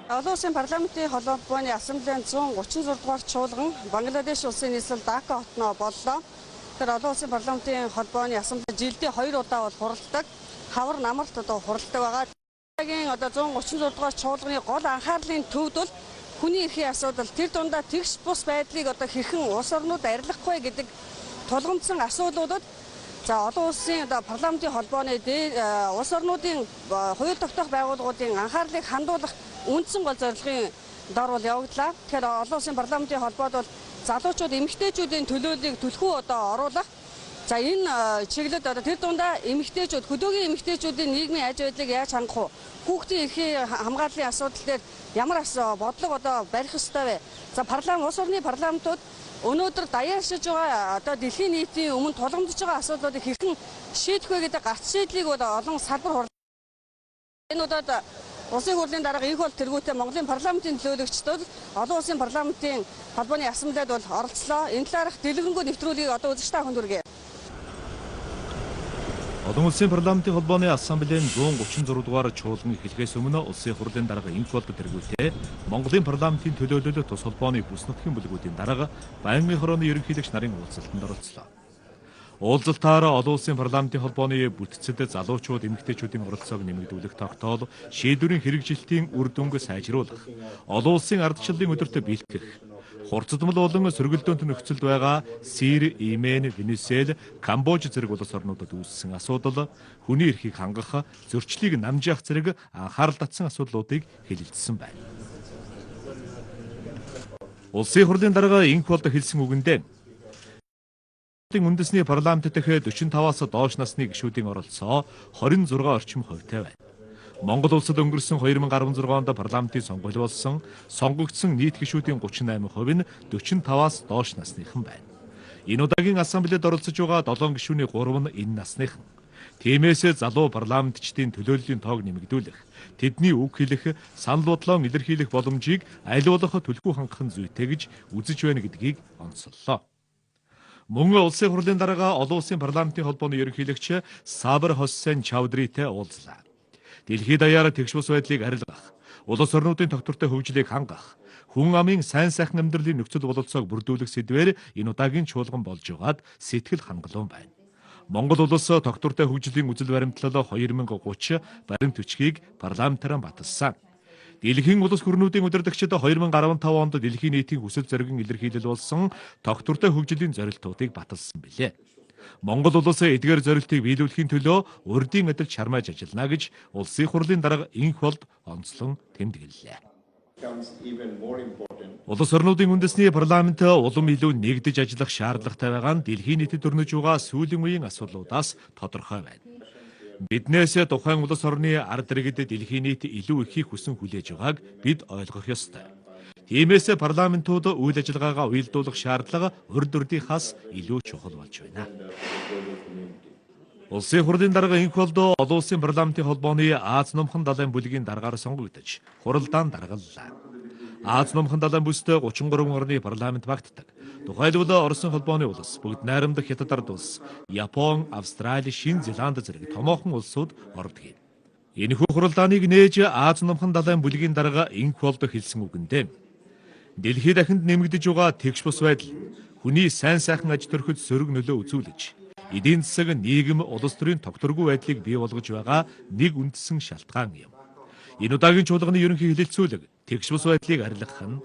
Олон улсын парламентын холбооны ассамблеийн 136 дугаар чуулган Бангладеш улсын нийслэл Дака хотноо боллоо. Тэр олон улсын парламентын холбооны ассамблей жилдээ 2 удаа бол хуралддаг. Хавар намарт одоо хуралддаг байгаа. Дараагийн одоо 136 дугаар чуулганы гол анхаарлын төвд бол хүний эрхийн асуудал, тэр дундаа тэгш бус байдлыг одоо хэрхэн улс орнууд арилгах вэ гэдэг тулгамдсан асуудлуудад за олон улсын одоо парламентын холбооны улс орнуудын хууль тогтоох байгууллагуудын анхаарлыг хандуулах үндсэн гол зорилгын дор бол явагдлаа. Тэгэхээр олон улсын парламентын холбоод бол залуучууд эмэгтэйчүүдийн төлөөллийг түлхүү одоо оруулах. За энэ чиглэлд одоо тэр дундаа эмэгтэйчүүд, хөдөөгийн эмэгтэйчүүдийн нийгмийн аж байдлыг яаж хангах вэ? Хүүхдийн эрхийн хамгааллын асуудал дээр ямар бодлого одоо барих ёстой вэ? За парламент, улс орны парламентууд өнөөдөр даяаршиж байгаа одоо дэлхийн нийтийн өмнө тулгамдж байгаа асуудлуудыг хэрхэн шийдэх вэ гэдэг гарц шийдлийг бол олон салбар хурал. Энэ удаад Улсын хурлын дарга инх бол тэргүүтээ Монголын парламентын төлөөлөгчдөд олон улсын парламентын холбооны ассамблейд бол оролцлоо. Энэ талаарх дэлгэрэнгүй нэвтрүүлгийг одоо үзэгч та бүхэнд хүргэе. Олон улсын парламентын холбооны ассамблеийн 136 дугаар чуулган эхлэхээс өмнө Улсын хурлын дарга инх бол тэргүүтээ Монголын парламентын төлөөлөл тус холбооны бүс нутгийн бүлгүүдийн дарга байнгын хорооны ерөнхийлөгч нарын уулзалтанд оролцлоо. Уулзалтаар олон улсын парламентын холбооны бүтцэд залуучууд, эмэгтэйчүүдийн оролцоог нэмэгдүүлэх тогтоол, шийдвэрийн хэрэгжилтийн үр дүнг сайжруулах, олон улсын ардчлалын өдөртөө бэлтгэх, хурцдмал болон сөргөлдөөнт нөхцөлд байгаа Сири, Йемен, Венесуэл, Камбож зэрэг улс орнуудад үүссэн асуудал, хүний эрхийг хангах, зөрчлийг намжаах зэрэг анхаарал татсан асуудлуудыг хэлэлцсэн байна. Улсын хурлын дарга инх болд хэлсэн үгэндээ үндэсний парламент дэх 45-аас доош насны гишүүдийн оролцоо 26 орчим хувьтай байна. Монгол улсад өнгөрсөн 2016 онд парламентын сонгуул болсон сонгогдсон нийт гишүүдийн 38% нь 45-аас доош насныхан байна. Энэ удаагийн ассамблейд оролцож байгаа 7 гишүүний 3 нь энэ насныхан. Тиймээс залуу парламентчдын төлөөллийн тоог нэмэгдүүлэх, тэдний үг хэлэх, санал бодлоо илэрхийлэх боломжийг аль болох түлхүү хангах нь зүйтэй гэж үзэж байна гэдгийг онцоллоо. Мөн улсын хурлын дарга олон улсын парламентын холбооны ерөнхийлөгч Сабар Хоссен Чавдритэй уулзлаа. Дэлхийд даяар тэгш бус байдлыг арилгах, улс орнуудын тогтвортой хөгжлийг хангах, хүн амын сайн сайхан амьдралын нөхцөл бололцоог бүрдүүлэх сэдвээр энэ удаагийн чуулган болж байгаад сэтгэл хангалуун байна. Монгол улс тогтвортой хөгжлийн үзэл баримтлал 2030 баримт бичгийг парламентаараа баталсан. Дэлхийн улс хөрнүүдийн удирдагчид 2015 онд дэлхийн нийтийн хүсэл зоригын илэрхийлэл болсон тогтвортой хөгжлийн зорилтуудыг баталсан билээ. Монгол улс эдгээр зорилтыг биелүүлэхийн төлөө урдын адил чармааж ажиллана гэж улсын хурлын дарга инх болд онцлон тэмдэглэлээ. Улс орнуудын үндэсний парламент улам илүү нэгдэж ажиллах шаардлагатай байгаа нь дэлхийн нийтэд өрнөж байгаа сүүлийн үеийн асуудлуудаас тодорхой байна. Биднээс тухайн улс орны ард иргэдэд дэлхийн нийт илүү ихийг хүсэн хүлээж байгааг бид ойлгох ёстой. Тиймээс парламентууд үйл ажиллагаагаа уялдуулах шаардлага урд урдынхаас илүү чухал болж байна. Улсын хурлын дарга инх болдоо олон улсын парламентын холбооны Аз номхон далайн бүлгийн даргаар сонгогдож хуралдаан даргаллаа. Аз номхон далайн бүстэй 33 орны парламент багтдаг. Тухайлбал Оросын холбооны улс, бүгд найрамдах Хятад ард улс, Япон, Австрали, Шинэ Зеланд зэрэг томоохон улсууд ордог. Энэхүү хуралдааныг нээж Аз номхон далайн бүлгийн дарга инх болдо хэлсэн үгэндээ дэлхий дахинд нэмэгдэж байгаа тэгш бус байдал хүний сайн сайхан аж төрөхөд сөрөг нөлөө үзүүлж эдийн засаг, нийгэм, улс төрийн тогтворгүй байдлыг бий болгож байгаа нэг үндсэн шалтгаан юм. Энэ удаагийн чуулганы ерөнхий хэлэлцүүлэг тэгш бус байдлыг арилгах нь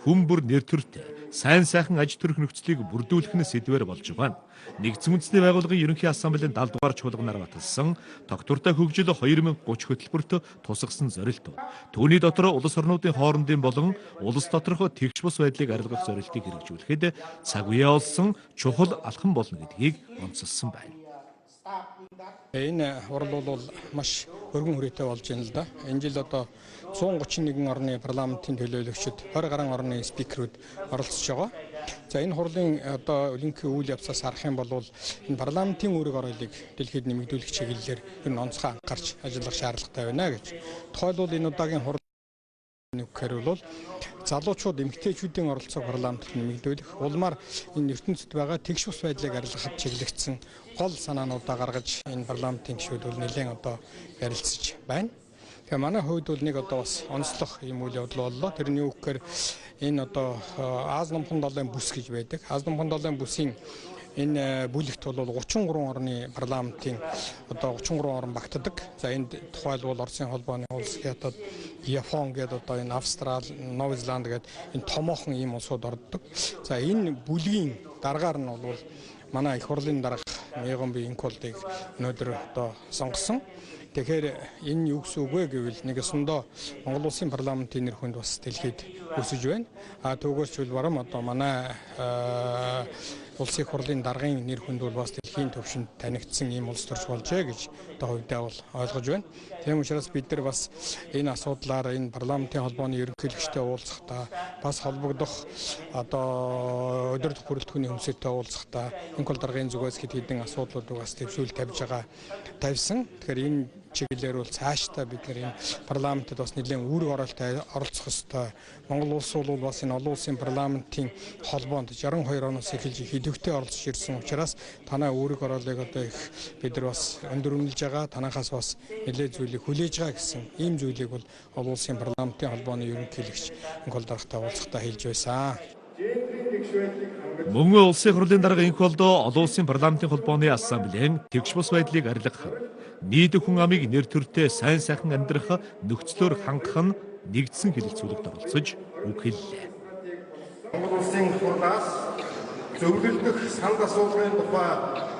хүн бүр нэр төртэй сайн сайхан аж төрөх нөхцөлийг бүрдүүлэх нь сэдвээр болж байгаа. Нэгдсэн үндэсний байгууллагын ерөнхий ассамблеийн 70 дугаар чуулганаар баталсан тогтвортой хөгжил 2030 хөтөлбөрт тусгасан зорилтууд. Түүний дотор улс орнуудын хоорондын болон улс доторх тэгш бус байдлыг арилгах зорилтыг хэрэгжүүлэхэд цаг үеэ олсон чухал алхам болно гэдгийг онцолсон байна. Энэ хурал бол маш өргөн хүрээтэй болж байна л да. Энэ жил одоо 131 орны парламентын төлөөлөгчид, 20 гаруй орны спикерүүд оролцож байгаа. За энэ хурлын одоо олимпийн үйл явцаас харах юм бол энэ парламентын үүрэг оруулалтыг дэлхийд нэмэгдүүлэх чиглэлээр ер нь онцгой анхаарч ажиллах шаардлагатай байна гэж. Тухайлбал энэ удаагийн хурал нэг гэхээр бол залуучууд эмэгтэйчүүдийн оролцоог парламентт нэмэгдүүлэх, улмаар энэ ертөнцид байгаа тэгш бус байдлыг арилгахад чиглэгдсэн гол санаануудаа гаргаж энэ парламентын гишүүд бол нэлээд одоо ярилцаж байна. Тэгээ манай хувьд бол нэг одоо бас онцлог юм үйл явдал боллоо. Тэрний юу гэхээр энэ одоо Ази Номхон далайн бүс гэж байдаг. Ази Номхон далайн бүсийн энэ бүлэгт бол 33 орны парламентын одоо 33 орн багтдаг. За энд тухайлбал Оросын холбооны улс, Хятад, Япон гэдэг одоо энэ Австрали, Новый Зеланд гэдэг энэ томоохон ийм улсууд ордог. За энэ бүлгийн даргаар нь бол манай их хурлын дарга Мегомби Инколдыг өнөөдөр одоо сонгосон. Тэгэхээр энэ юу гэсэн үг вэ гэвэл нэг ёсондоо Монгол улсын парламентын нэр хүнд бас дэлхийд өсөж байна. А түүгээрч үл барам одоо манай улсын их хурлын даргын нэр хүнд бол бас дэлхийн түвшинд танигдсан ийм улс төрч болжээ гэж одоо хувьдаа бол ойлгож байна. Тийм учраас бид нар бас энэ асуудлаар энэ парламентын холбооны ерөнхийлөгчтэй уулзахдаа бас холбогдох одоо удирдах бүрэлдэхүүний хүмүүстэй уулзахдаа Инкол даргын зүгээс хэд хэдэн асуудлуудыг бас дэвшүүл тавьж байгаа тавьсан. Тэгэхээр энэ чиглэлээр бол цаашдаа бид нар энэ парламентэд бас нэлээд үүрэг оролттой оролцох ёстой. Монгол улс бол бас энэ олон улсын парламентын холбоонд 62 оноос эхэлж идэвхтэй оролцож ирсэн учраас танай үүрэг ороолыг одоо их бид нар бас өндөр үнэлж байгаа. Танахаас бас нэлээд зүйлийг хүлээж байгаа гэсэн ийм зүйлийг бол олон улсын парламентын холбооны ерөнхийлөгч Инкол даргатай уулзахдаа хэлж байсан. Мөн улсын хурлын дарга Инколдо олон улсын парламентын холбооны ассамблеийн тэгш бус байдлыг арилгах, нийт хүн амыг нэр төртэй сайн сайхан амьдрах нөхцлөөр хангах нь нэгдсэн хэлэлцүүлэгт оролцож үг хэллээ. Монгол улсын хурлаас зөвлөлдөх санал асуулгын тухай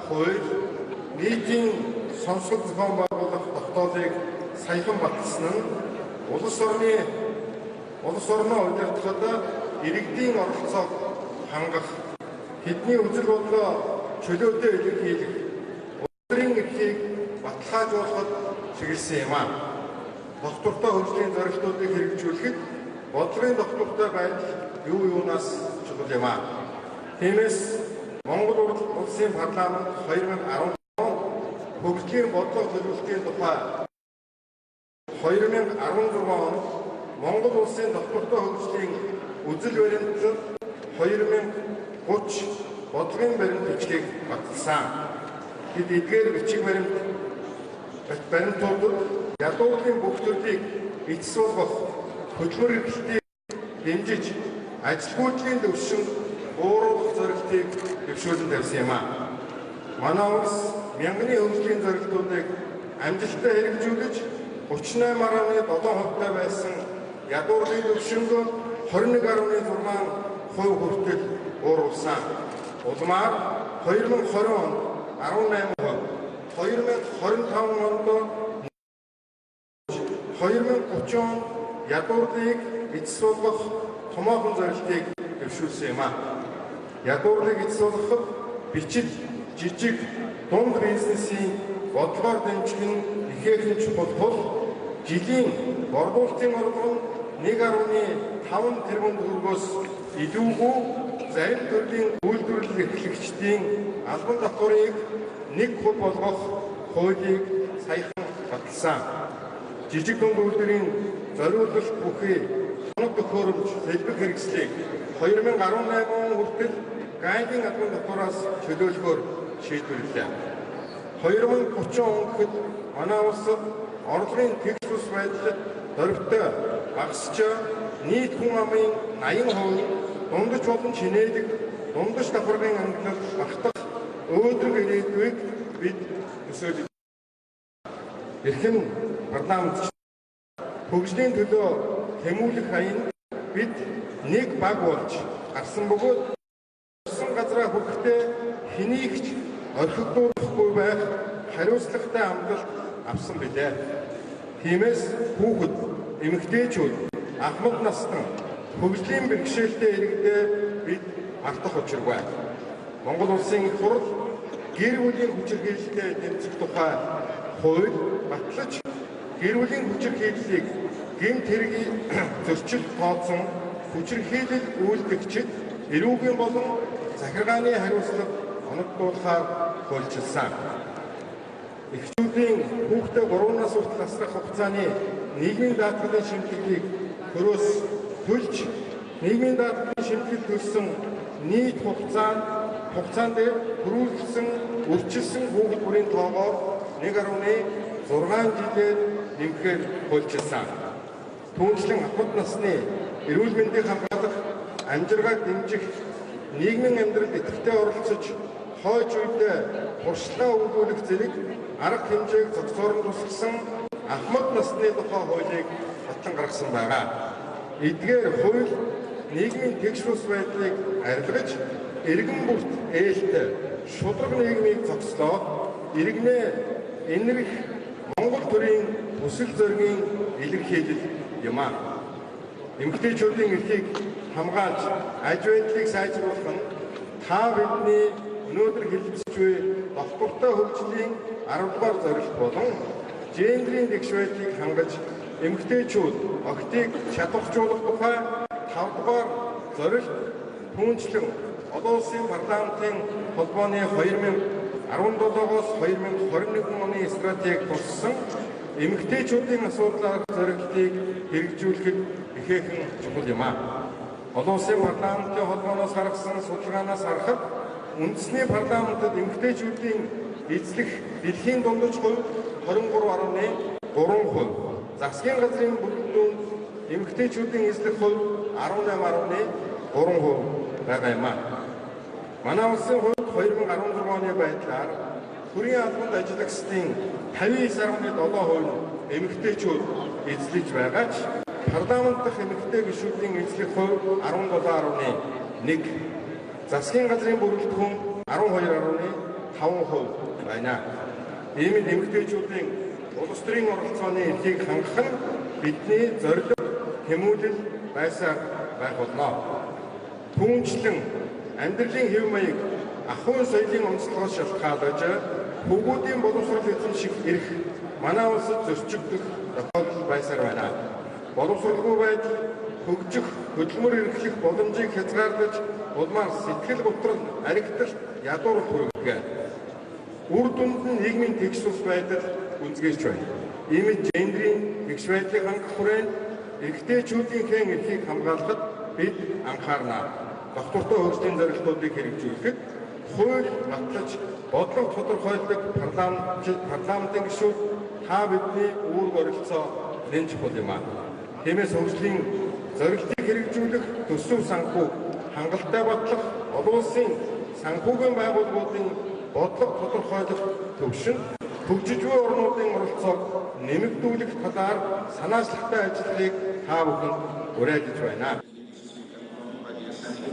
хууль нийтийн сонсгол зохион байгуулах тогтоолыг саяхан баталсан нь улс орноо удирдахад иргэдийн оролцоог хангах, тэдний үзэл бодлоо чөлөөтэй илэрхийлэх, улсын эрхийг баталгаажуулахад чиглэсэн юм аа. Доктортой хөгжлийн зорилтуудыг хэрэгжүүлэхэд бодлогын доктортой байдал юу юунаас чухал юм аа. Тиймээс Монгол улсын парламент 2010 он хөгжлийн бодлого төлөвлөлтийн тухай 2016 онд Монгол улсын доктортой хөгжлийн үзэл баримтлал 2030 бодлогын баримт бичгийг баталсан. Бид эдгээр бичиг баримтуудад ядуурлын бүх төрлийг эцэс болгох, хөдөлмөр эрхлэлтийг дэмжиж, ажилгүйдлийн түвшин бууруулах зорилтыг дэвшүүлэн тавьсан юм аа. Манай улс мянганы хөгжлийн зорилтуудыг амжилттай хэрэгжүүлж 38.7% байсан ядуурлын түвшинг 21.6% хүртэл бууруулсан. Улмаар 2020 онд 18%, 2025 онд 2030 онд ядуурлыг эцэс болгох томоохон зорилтыг дэвшүүлсэн юм аа. Ядуурлыг эцэс болгоход бичил, жижиг, дунд бизнесийн бодлогоор дэмжих нь ихээхэн чухал тул жилийн борлуулалтын орлого нь 1.5 тэрбум төгрөгөөс илүүгүй зарим төрлийн үйлдвэрлэл эрхлэгчдийн албан татварыг 1% болгох хуулийг саяхан баталсан. Жижиг дунд үйлдвэрийн зориулалт бүхий тоног төхөөрөмж хэлбэг хэрэгслийг 2018 он хүртэл гайдын албан татвараас чөлөөлөхөөр шийдвэрлэлээ. 2030 он гэхэд манай улсад орлогын тэгш бус байдал дөрвтэй багасч нийт хүн амын 80% дундаж болон чинээлэг дундаж давхаргын ангилал багтах өөдрөг ирээдүйг бид төсөөлж. Эрхэм парламент хөгжлийн төлөө тэмүүлэх аянд бид нэг баг болж гарсан бөгөөд өссөн газраа хүрэхдээ хэнийг ч орхигдуулахгүй байх хариуцлагатай амлалт авсан билээ. Тиймээс хүүхэд, эмэгтэйчүүд, ахмад настан хөгжлийн бэрхшээлтэй иргэдээ бид мартах учиргүй. Монгол улсын их хурл гэр бүлийн хүчирхийлэлтэй тэмцэх тухай хууль батлаж гэр бүлийн хүчирхийллийг гэмт хэргийн зөрчил тооцсон хүчирхийлэл үйлдэгчид эрүүгийн болон захиргааны хариуцлага оногдуулахаар хуульчилсан. Эхчүүдийн хүүхдээ 3 нас хүртэл асрах хугацааны нийгмийн даатгалын шимтгэлийг хөрөөс төлж нийгмийн даатгалын шимтгэл төлсөн нийт хугацаанд дээр төрүүлсэн өрчилсөн хүүхэд бүрийн тоогоор 1.6 жилээр нэмэхээр хуульчилсан. Түүнчлэн ахмад насны эрүүл мэндийг хамгаалах, амжиргааг дэмжих, нийгмийн амьдралд идэвхтэй оролцож, хойч үедээ туршлагаа өгүүлэх зэрэг арга хэмжээг зохицоор нь тусгасан ахмад насны тухай хуулийг батлан гаргасан байгаа. Эдгээр хууль нийгмийн тэгш ус байдлыг арилгаж, иргэн бүрт ээлтэй шударга нийгмийг зогслоод иргэнээ энэрх Монгол төрийн төсөл зоригийн илэрхийлэл юм аа. Эмэгтэйчүүдийн эрхийг хамгаалж, аж байдлыг сайжруулах нь та бидний өнөөдөр хэлэлцэж буй тогтвортой хөгжлийн 10 дугаар зорилт болон гендрийн тэгш байдлыг хангаж эмэгтэйчүүд охидыг чадваржуулах тухай 5 дугаар зорилт түүнчлэн олон улсын парламентын холбооны 2017-оос 2021 оны стратеги туссан эмэгтэйчүүдийн асуудлаар зорилтыг хэрэгжүүлэхэд ихээхэн чухал юм аа. Олон улсын парламентын холбооноос гаргасан судалгаанаас харахад үндэсний парламентэд эмэгтэйчүүдийн эзлэх дэлхийн дундаж хувь 23.3%, засгийн газрын бүрэлдэхүүнд эмэгтэйчүүдийн эзлэх хувь 18.3% байгаа юм аа. Манай улсын хувьд 2016 оны байдлаар төрийн албанд ажиллагчдын 59.7% нь эмэгтэйчүүд эзлэж байгаа ч парламент дахь эмэгтэй гишүүдийн эзлэх хувь 17.1, засгийн газрын бүрэлдэхүүн 12.5% байна. Ийм л эмэгтэйчүүдийн улс төрийн оролцооны эрхийг хангах нь бидний зорилго, тэмүүлэл байсаар байх болно. Түүнчлэн амьдралын хэв маяг ахуйн соёлын онцлогоос шалтгаалж хүүгүүдийн боловсрол эзэмших эрх манай улсад зөрчигдөх тохиолдол байсаар байна. Боловсролгүй байдал хөгжих, хөдөлмөр эрхлэх боломжийг хязгаарлаж улмаар сэтгэл готрол, аригдал, ядуурл хүргэдэг. Үр дүнд нь нийгмийн тэгш ус байдал гүнзгийрч байна. Ийм л гендрийн тэгш байдлыг хангах хүрээнд эрэгтэйчүүдийнхээ эрхийг хамгаалахад бид анхаарна. Тогтвортой хөгжлийн зорилтуудыг хэрэгжүүлэхэд хууль батлаж, бодлого тодорхойлдог парламентын гишүүд та бидний үүрэг оролцоо нэн чухал юм аа. Тиймээс хөгжлийн зорилтыг хэрэгжүүлэх төсөв санхүү хангалттай батлах, олон улсын санхүүгийн байгууллагуудын бодлого тодорхойлох төвшин, хөгжиж буй орнуудын оролцоог нэмэгдүүлэх талаар санаачлагтай ажиллахыг та бүхэнд уриалж байна.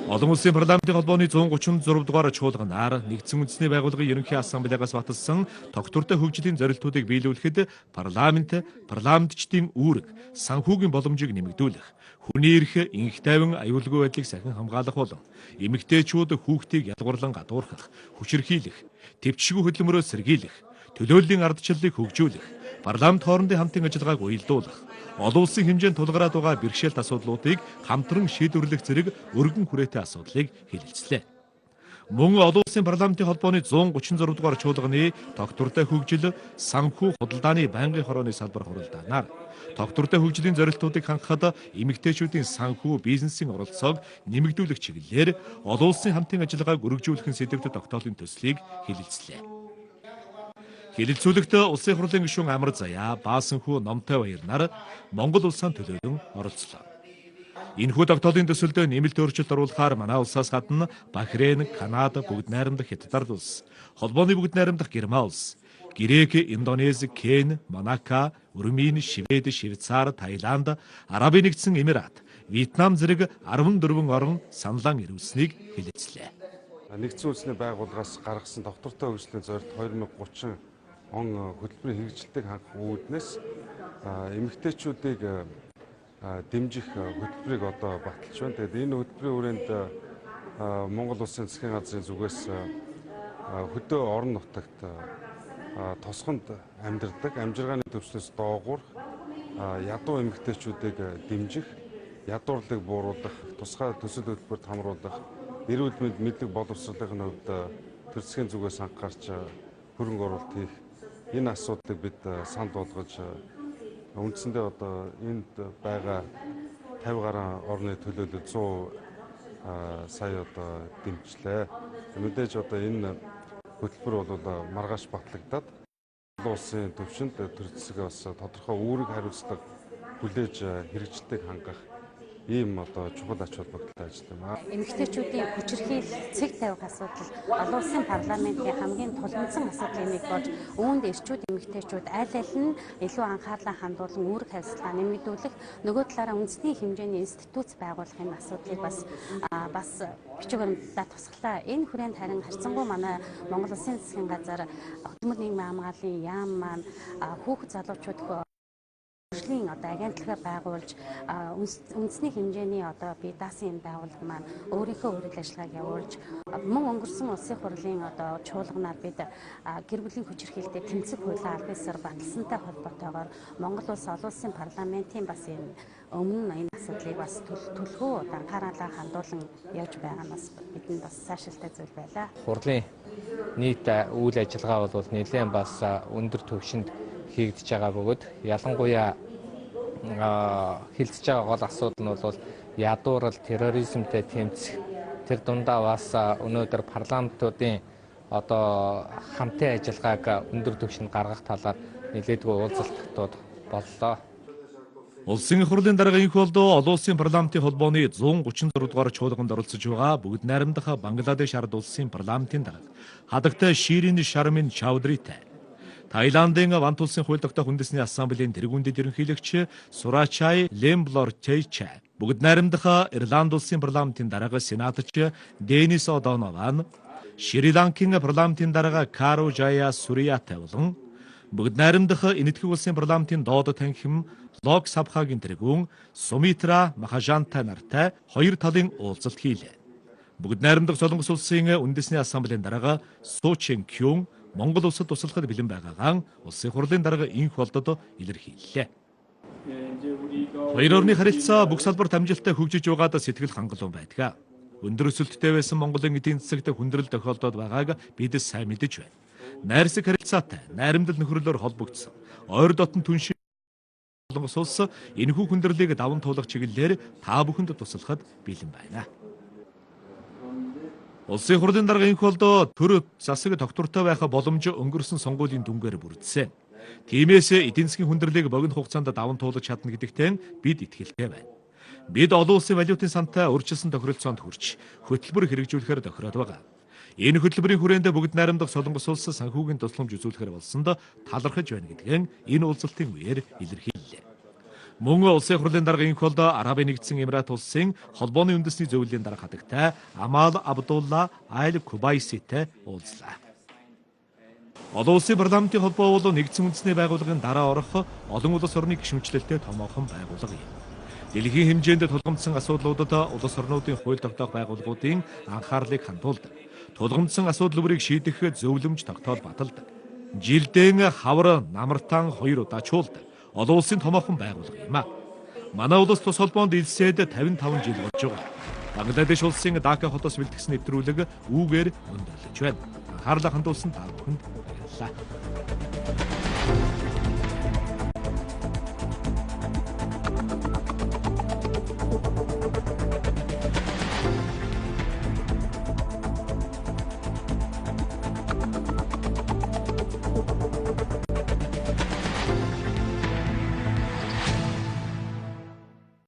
Олон улсын парламентын холбооны 136 дугаар чуулганаар нэгдсэн үндэсний байгууллагын ерөнхий ассамблеагаас баталсан тогтвортой хөгжлийн зорилтуудыг биелүүлэхэд парламент, парламентчдын үүрэг, санхүүгийн боломжийг нэмэгдүүлэх, хүний эрх, инх тайван, аюулгүй байдлыг сахин хамгаалах болон эмэгтэйчүүд хүүхдийг ялгуурлан гадуурхах, хүчирхийлэх, тэвчшгүй хөдөлмөрөө сэргийлэх, төлөөллийн ардчлалыг хөгжүүлэх, парламент хоорондын хамтын ажиллагааг уялдуулах, олон улсын хэмжээнд тулгараад байгаа бэрхшээлт асуудлуудыг хамтран шийдвэрлэх зэрэг өргөн хүрээтэй асуудлыг хэлэлцлээ. Мөн олон улсын парламентын холбооны 136 дугаар чуулганы тогтвортой хөгжил, санхүү худалдааны байнгын хорооны салбар хуралдаанаар тогтвортой хөгжлийн зорилтуудыг хангахад эмэгтэйчүүдийн санхүү бизнесийн оролцоог нэмэгдүүлэх чиглэлээр олон улсын хамтын ажиллагааг өргөжүүлэх сэдэвт тогтоолын төслийг хэлэлцлээ. Хэлэлцүүлэгт Улсын хурлын гишүүн Амар Заяа, Баасанхүү Номтой Баярнаар Монгол улсаа төлөөлөн оролцлоо. Энэхүү тогтоолын төсөлд нэмэлт өөрчлөлт оруулахаар манай улсаас гадна Бахрейн, Канада, Бүгд найрамдах Хятад улс, Холбооны Бүгд найрамдах Герман улс, Грек, Индонез, Кен, Монако, Өрмийн, Швед, Швейцар, Таиланд, Арабын нэгдсэн Эмират, Вьетнам зэрэг 14 орон саналаа ирүүлсэнийг хэлэлцлээ. Нэгдсэн үндэсний байгууллагаас гаргасан тогтвортой хөгжлийн зорилт 2030 он хөтөлбөрийн хэрэгжилтийг хангах үүднээс эмэгтэйчүүдийг дэмжих хөтөлбөрийг одоо баталж байна. Тэгээд энэ хөтөлбөрийн хүрээнд Монгол Улсын засгийн газрын зүгээс хөдөө орон нутагт тосгонд амьдардаг, амжиргааны төвчнөөс доогуур ядуу эмэгтэйчүүдийг дэмжих, ядуурлыг бууруулах, тусгай төсөл хөтөлбөрт хамруулах, эрүүл мэнд мэдлэг боловсролын хувьд төр засгийн зүгээс анхаарч хөрөнгө оруулалт хийх энэ асуудлыг бид санал болгож үндсэндээ одоо энд байгаа 50 гаруй орны төлөөлөл 100 сая одоо дэмжлээ. Мэдээж одоо энэ хөтөлбөр бол маргааш батлагдаад. Олон улсын төвшөнд төр засаг бас тодорхой үүрэг хариуцлага хүлээж хэрэгжилтийг хангах ийм одоо чухал ач холбогдолтой ажил юм аа. Эмэгтэйчүүдийн хүчирхийлэл, цэг тавих асуудал олон улсын парламентын хамгийн тулгамдсан асуудлын нэг болж үүнд эрчүүд эмэгтэйчүүд аль аль нь илүү анхаарлаа хандуулан үүрэг хариуцлага нэмэгдүүлэх, нөгөө талаараа үндэсний хэмжээний институт байгуулах энэ асуудлыг бас бичиг баримтдаа тусгалаа. Энэ хүрээнд харин харьцангуй манай Монгол Улсын засгийн газар хөдөлмөр нийгмийн хамгааллын яам маань хүүхэд залуучууд хөгжлийн одоо агентлагаа байгуулж үндэсний хэмжээний одоо бие даасан энэ байгууллага маань өөрийнхөө үйл ажиллагааг явуулж мөн өнгөрсөн улсын хурлын одоо чуулганаар бид гэр бүлийн хүчирхийлэлтэд тэмцэх хуулиа аль биесээр баталсантай холбоотойгоор Монгол улс олон улсын парламентын бас энэ өмнө энэ асуудлыг бас төлхөө одоо анхаарлаа хандуулан явж байгаа нь бас бидэнд бас сайшилтай зүйл байлаа. Хурлын нийт үйл ажиллагаа бол нэлээд бас өндөр түвшинд хийгдэж байгаа бөгөөд ялангуяа хилцэж байгаа гол асуудал нь бол ядуурал, терроризмтэй тэмцэх, тэр дундаа бас өнөөдөр парламентуудын одоо хамтын ажиллагааг өндөр түвшинд гаргах талаар нэлээдгүй уулзалтууд боллоо. Улсын их хурлын дарга инх болдоо олон улсын парламентын холбооны 136 дугаар чуулганд оролцож байгаа бүгд найрамдах Бангладеш ард улсын парламентын дарга хадагтай Ширин Шармин Чаудритай Таиландын Вант улсын хууль тогтоох үндэсний ассамблеийн тэргүүн дэд ерөнхийлөгч Сурачай Лемблор Чэйчэ, бүгд найрамдах Ирланд улсын парламентын дарга сенатор Денис О'Донован, Шри Ланкийн парламентын дарга Кару Жая Суриятай болон бүгд найрамдах Энэтхэг улсын парламентын доод танхим Лок Сабхагийн тэргүүн Сумитра Махажантай нартай хоёр талын уулзалт хийлээ. Бүгд найрамдах Солонгос улсын үндэсний ассамблеийн дарга Су Чин Кюн Монгол улсад туслахад бэлэн байгаагаа улсын хурлын дарга инх болдод илэрхийллээ. Хоёр орны харилцаа бүх салбарт амжилттай хөгжиж байгаад сэтгэл хангалуун байдаг. Өндөр өсөлттэй байсан Монголын эдийн засагт хүндрэл тохиолдоод байгааг бид сайн мэдэж байна. Найрсаг харилцаатай, найрамдал нөхөрлөөр холбогдсон. Ойр дотн түншин Солонгос улс энэхүү хүндрэлийг даван туулах чиглэлээр та бүхэнд туслахад бэлэн байна. Улсын хурлын дарга инх болдоо төр засаг тогтвортой байх боломж өнгөрсөн сонгуулийн дүнгээр бүрдсэн. Тиймээс эдийн засгийн хүндрэлийг богино хугацаанд даван туулах чадна гэдэгтээ бид итгэлтэй байна. Бид олон улсын валютын сантай өөрчилсөн тохиролцоонд хүрч хөтөлбөр хэрэгжүүлэхээр тохироод байгаа. Энэ хөтөлбөрийн хүрээнд бүгд найрамдах Солонгос улс санхүүгийн тусламж үзүүлэхээр болсонд талархаж байна гэдгийг энэ уулзалтын үеэр илэрхийллээ. Мөн улсын хурлын дарга инх болдоо Арабын нэгдсэн Эмират улсын холбооны үндэсний зөвлөлийн дарга хадагтай Амал Абдулла Аль Кубайситэй уулзлаа. Олон улсын парламентын холбоо бол нэгдсэн үндэсний байгууллагын дараа орох олон улс орны гишүүнчлэлтэй томоохон байгууллага юм. Дэлхийн хэмжээнд тулгамдсан асуудлуудад улс орнуудын хууль тогтоох байгууллагуудын анхаарлыг хандуулдаг. Тулгамдсан асуудал бүрийг шийдэх зөвлөмж тогтоол баталдаг. Жилдэн хавар намартан хоёр удаа чуулдаг. Олон улсын томоохон байгууллага юм аа. Манай улс тус холбоонд илсээд 55 жил болж байгаа. Бангладеш улсын Дака хотоос бэлтгэсэн нэвтрүүлэг үүгээр өндөрлөж байна. Анхаарлаа хандуулсан та бүхэнд баярлалаа.